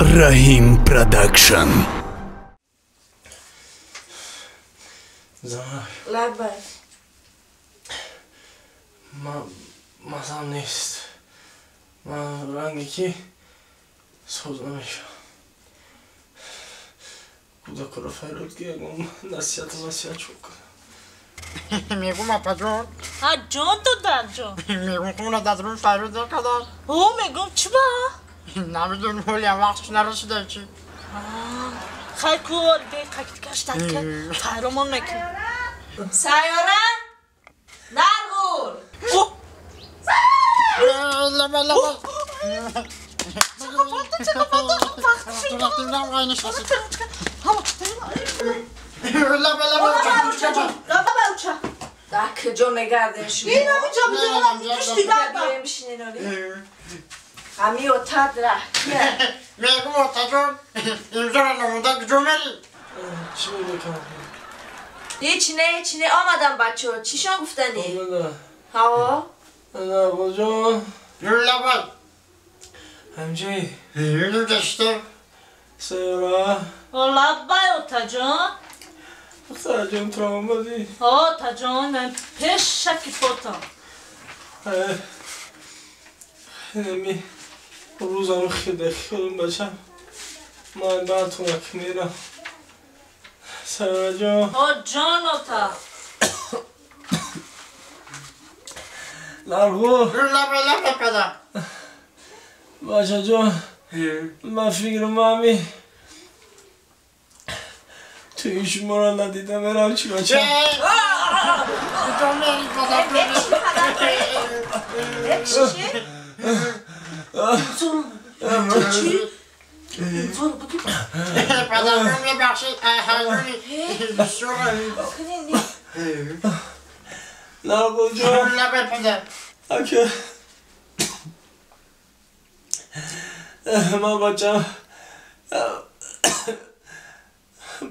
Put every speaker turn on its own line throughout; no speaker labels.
Раҳим Продакшн.
Лабай.
Мазам нест. Ман ранге ки соз намешавам. Кӯдакро фарёд ки ягон насиҳату васиҳат чӯ кунам.
Мегум апаҷон.
Ҳа ҷон додарҷон.
Мегум хона дадрун фарёд кардам.
О мегум чӣ ба?
Намедонам ҳолиам вақтш нарасида чи.
Хай ку беқакитгаштад ки файромон мекунем.
Сайёра нарғул.
Лаба лаба. Лаба лаба.
Дар куҷо мегардем шумо?
Инамуҷа бидонам пушти дарба.
Мешинен оли. Ҳами отад раҳкия.
Мегум отаҷон, имзора намонда куҷо мери?
Чӣ мекунам?
Ҳеч не, ҳеч не, омадам бачаҳо. Чишон гуфтанӣ? Ҳаво?
Нарғулҷон.
Лабай.
Ҳамҷи.
Гашта.
Сайёра.
Лабай отаҷон.
Духтарҷон ту омадӣ?
Отаҷон, ман пешаки фотам.
Инами рӯзам хеле хеле бачам. Ман баъдтона ки мерам. Сайёраҷон.
О ҷон ота.
Нарғул.
Лабай лабай падар.
Бачаҷон, ман фикрм ҳами туи шуморо надида мерам чӣ бачам?
Куҷо мери падар?
Чӣ?
Падарҷон мебахшед, ҳайрони бисёр.
Нарғулҷон.
Лабай падар.
Ака ман бачам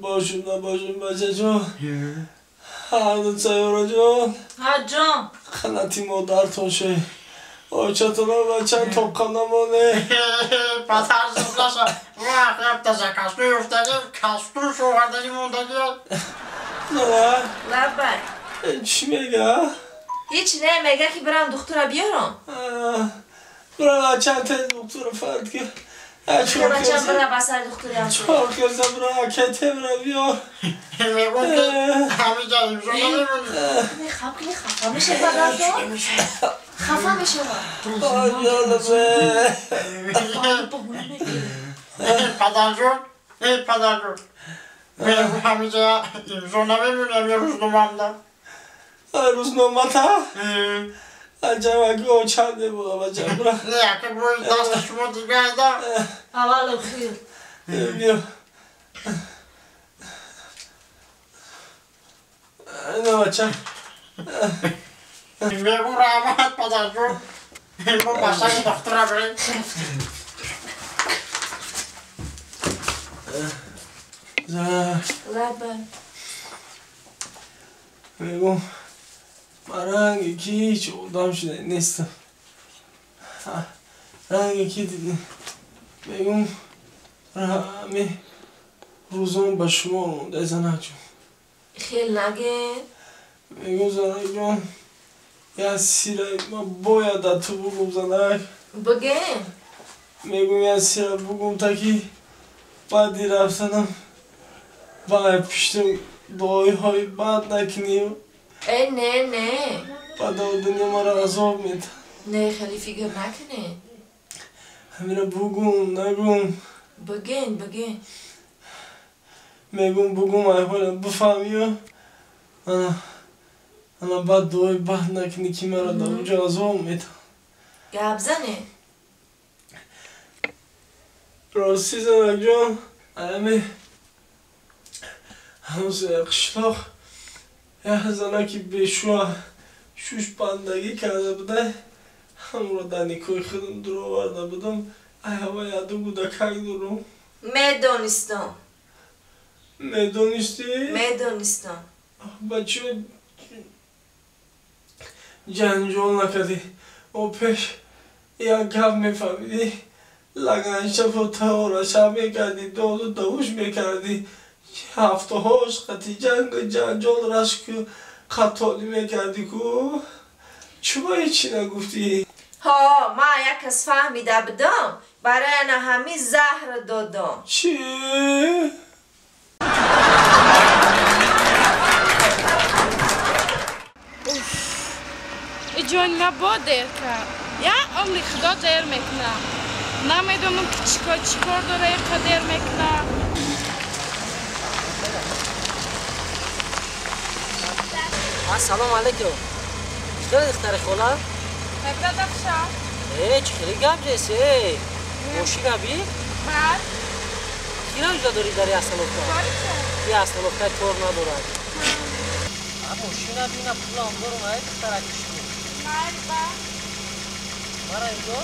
бошум набошум бачаҷон, ҳарду сайёраҷон.
Ҳа ҷон.
Қанати модартон ше. Очатона бачам тоққа намоне.
Падар зудлаша. Вақ япташа кастуй уфтаги, кастуй шоғардаги мондаги.
Нора.
Лабай.
Чӣ мега?
Ҳеч не, мега ки бирам духтура биёрам.
Бира бачам тез духтура фард ки.
Бачам бира ба сари духтуриам.
Чор каса бира акете бира биёр.
Мегум ки ҳамиҷа имзо намемонӣ.
Мехам ки хафа меша падарҷон. Хафа мешавад.
Падарҷон, эй падарҷон. Мегум ҳамиҷа имзо намемонӣ рӯзномаамда.
Рӯзномата? Аҷаб аки очанде була бачам бира.
Не, аки бои дасти шумо дига айда.
Аввал охир.
Биё. Ина бачам.
Мегум раҳмат падарҷон. Мо ба сари духтура бирем.
Лабай.
Мегум ман ранге ки ҳеҷ одам шуда нестам. Ранге ки мегум ҳами рӯзон ба шумо омода занаҷон.
Хел наген.
Мегум занаҷон, як сира ман бояд дар ту бугум занак.
Буген.
Мегум як сира бугум та ки баъди рафтанам ба пиштам дуоиҳои бад накунӣ.
Э не не.
Баъд дунё маро азоб медиҳад.
Не, хеле фикр накунӣ.
Ҳамира бугум нагум.
Буген буген.
Мегум бугум айҳола бифаҳмию ана баъд дуои бад накунӣ ки маро дар онҷо азоб медиҳад.
Гап зане.
Ростӣ занакҷон, ами ҳамсоя қишлоқ як занаки бешӯа шуш бандагӣ карда буда, ҳамро дар никоҳи худам дуроварда будам. Ай ҳава яду гудакак дорум.
Медонистам.
Медонистӣ?
Медонистам.
Ба чӣ ҷанҷол накардӣ? О пеш як гап мефаҳмидӣ. лаганша و تهارشا میکردی داد و دوش میکردی هفته هاش قطی جنگ و جنجال رشک قطالی میکردی کو چرا هیچی نگفتی؟
ها ما یک کس فهمیده بدم برای نه همی زهر دادم.
چی؟
جان ما با دیر کرد یا عمری خدا دیر میکنه نمیدونم که چیکار داره اینقدر دیر میکنه.
السلام علیکم. چطور دختر خاله؟
مبدا
ای چه خیلی گپ جیسی ماشین بی؟
بعد
کی را داری در استانوفتا؟ یه استانوفتا تور ندارد. ماشین بی نه پول هم دارم ای دختر کشی.
مربا
مرا اینجا؟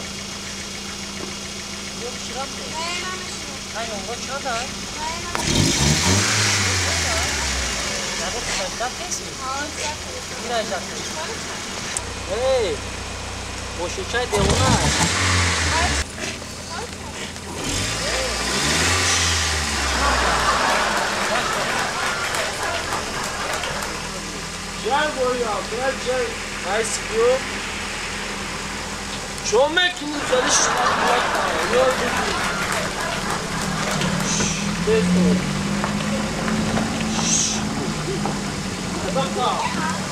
یه چی رفته؟
نه نمیشه.
ای نمره چند هست؟
نه نمیشه.
ای ماشینچای دیوانه است.
جای بایا جای ایس کو چون میکنی زدی شما یاد بگیر.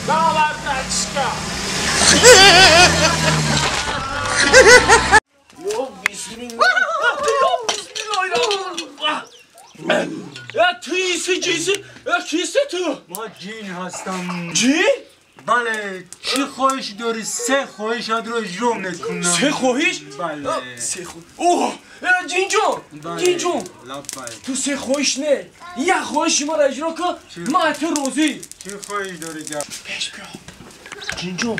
Давай, братишка! Yo, bismillah! Yo, bismillah! Ya tüyüsü, cüyüsü, ya kisi tu?
ما جین هستم.
جین؟
بله، چی خواهش داری؟ سه خواهش رو اجرا میکنم.
سه خواهش؟
بله.
سه خواهش. اوه، جین جون، جین جون. تو سه خواهش نه، یه خواهش ما را اجرا کن، ما تو روزی.
چی خواهش داری گپ؟
پیش بیا. جین جون،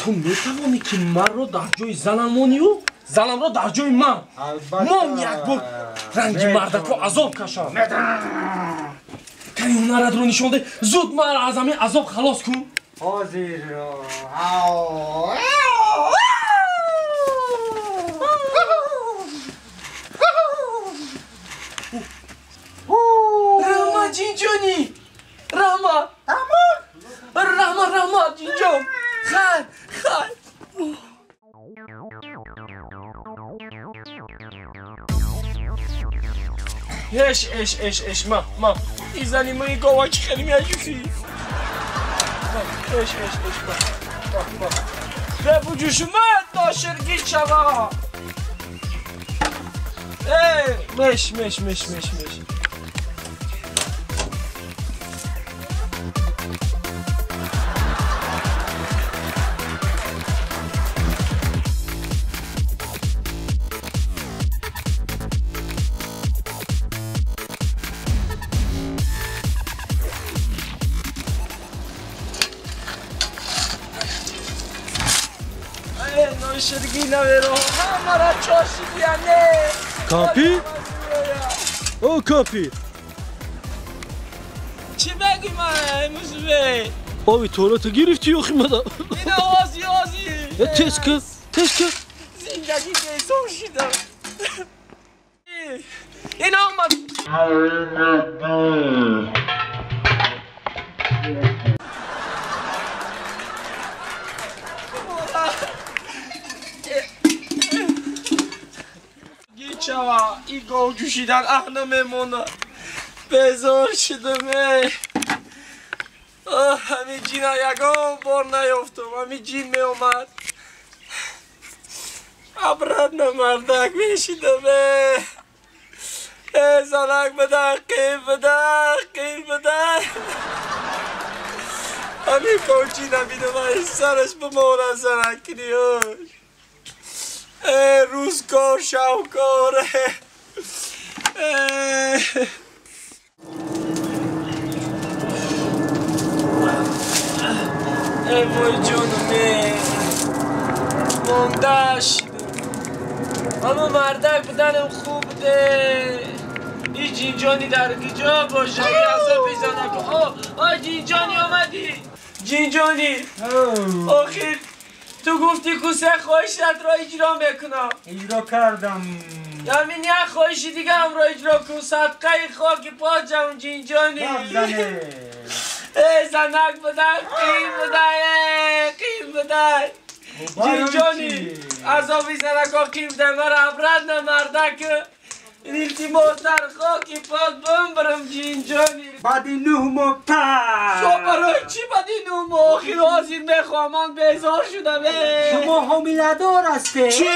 تو میتوانی که من رو در جای زنم مانی و زنم رو در جای من. ما یک بار رنگ مردک رو عذاب کشم. کنی هنرت رو نشون ده، زود من از همین عذاب خلاص کن.
حاضر.
رحمت جین جونی، رحمت، رحمت، رحمت جین جون، خیر، خیر. اش اش اش اش ما ما ایزنی ما گاوا چی خیلی میاجوسی. اش اش اش ما ما ما بوجوش ما داشرگی چوا. ای مش مش مش مش مش.
کاپی؟ او کاپی
چی بگی من موسوی؟
آبی توالت گرفتی یا خیمه؟
اینه آزی آزی
تسکه تسکه
زندگی بیزار شدم. این آمد چوا این گاو جوشیدن اه نمیمونه. بیزار شدم ای. همین جین یگان بار نیافتم، همین جین می اومد. عبرت نمردک میشیدم ای. ای زنک بده، قیر بده، قیر بده. همین گاو جین بینم سرش بمونه زنک کنیوش. روزگار شوکار. ای وای جانم مونده شدم. اما مردک بدنم خوب بوده. این جینجانی در کجا باشه؟ عذاب بزنه که آه آه جینجانی آمدی. جینجانی آخر Ту гуфтӣ ку се хоҳишатро иҷро мекунам.
Иҷро кардам.
Ҳамин як хоҳиши дигаамро иҷро кун. Садқаи хоки поҷам ҷинҷони. Эй занак будан қиин будай, қиин будай. Ҷинҷони азоби занако қиин будай. Мара обратно мардак илтимос дар хоки пок бимбирам ҷинҷони.
Баъди 9 моҳ па.
Шо барои чӣ баъди 9 моҳ? Охир ҳозир мехоҳам, ман безор шудам.
Шумо ҳомиладор ҳастед.
Чӣ?